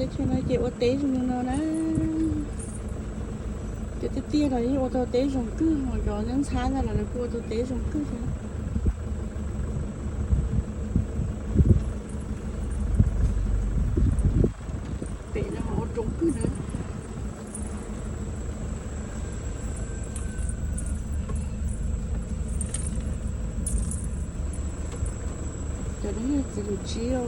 Teb chaws no ces ua teb zoo no na. Cov tiaj tiaj los yeej ua tau teb zoo kawg, ho cov ntxhab ntxhab ntawd los lawv kuj ua tau teb zoo kawg thiab. Pem no ua roob kawg na. Cov no yog txiv lws tsib os.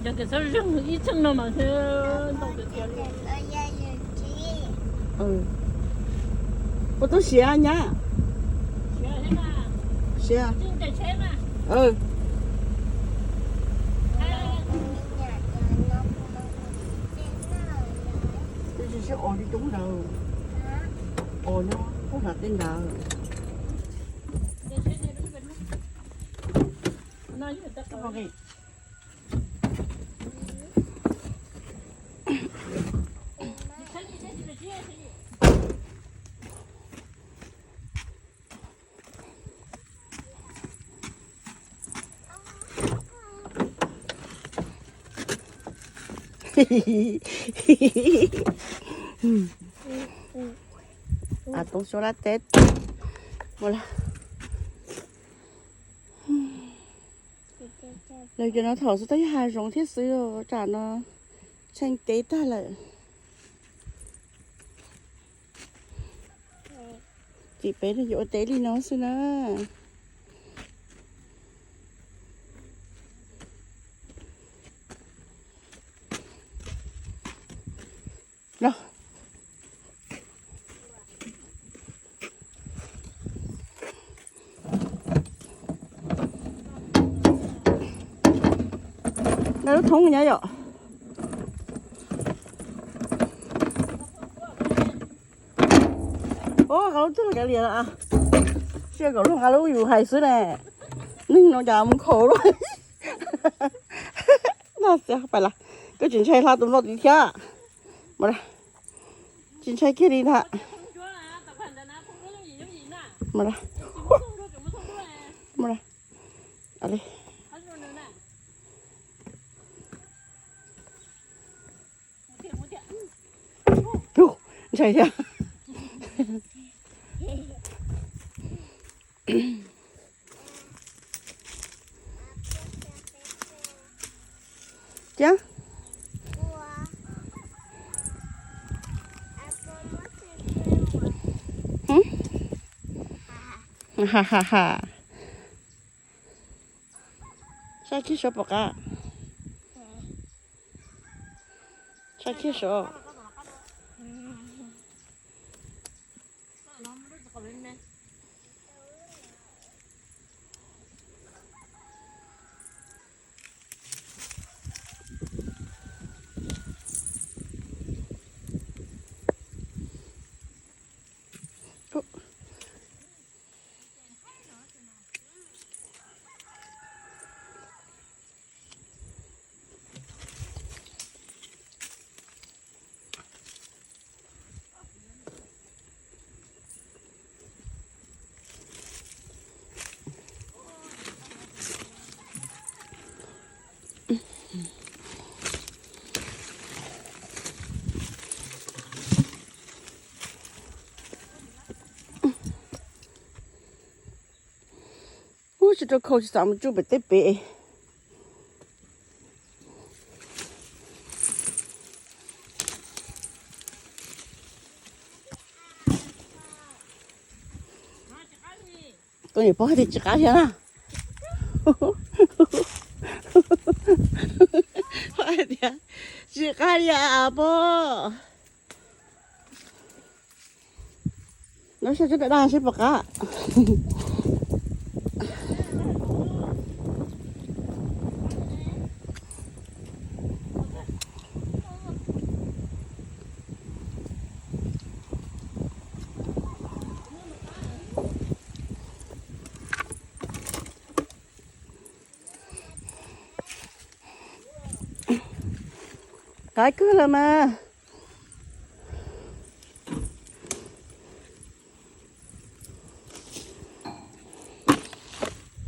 Yog tias txhob zeeg ib txheej no mas ntau tiag tiag li. Puas tub siav nyab? Siav. Tsis sib os li coob ntawd. Os nyob pub nram tej ntawd. Toob xyoob lab teb. Lawv cov no thaum xub thawj yog hav zoov thiab xwb, tam no tshee teb tag lawm. Tim peb no yuav ua teb li no xwb na. Nqa lub thoob nyob yom. Nqa lub twg los kav liam, sia kom luag nqa lub yus hais xwb ne. Neeg no cas mus nkhaus luaj. Pais las, koj tsis ntshai hla tus no tid thiab? Tsis ntshai kiag li ntag. Ntshai thiab. Ciab. Sab kiag saud pom qab. Sab kiag saud. Ub, tsis rau khau tsis xav mus tsuj pem teb pem. Tus niam pog hais tias tsis qab thiab na. Pog hais tias tsis qab li pog. Nov saib tsob daj daj seb puas qab. Qab kawg lawm mas.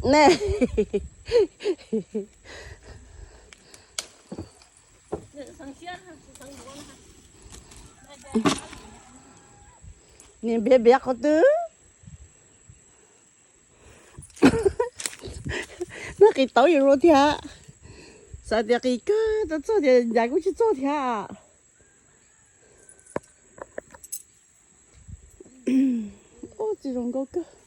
Ne. Niag npiav npiav qhov twg? Noj qis tauv yus lua thiab. Xav tias qis kawg tau txog tias ncav kuj tsis txog thiab. Ub, txiv zoo nkauj kawg.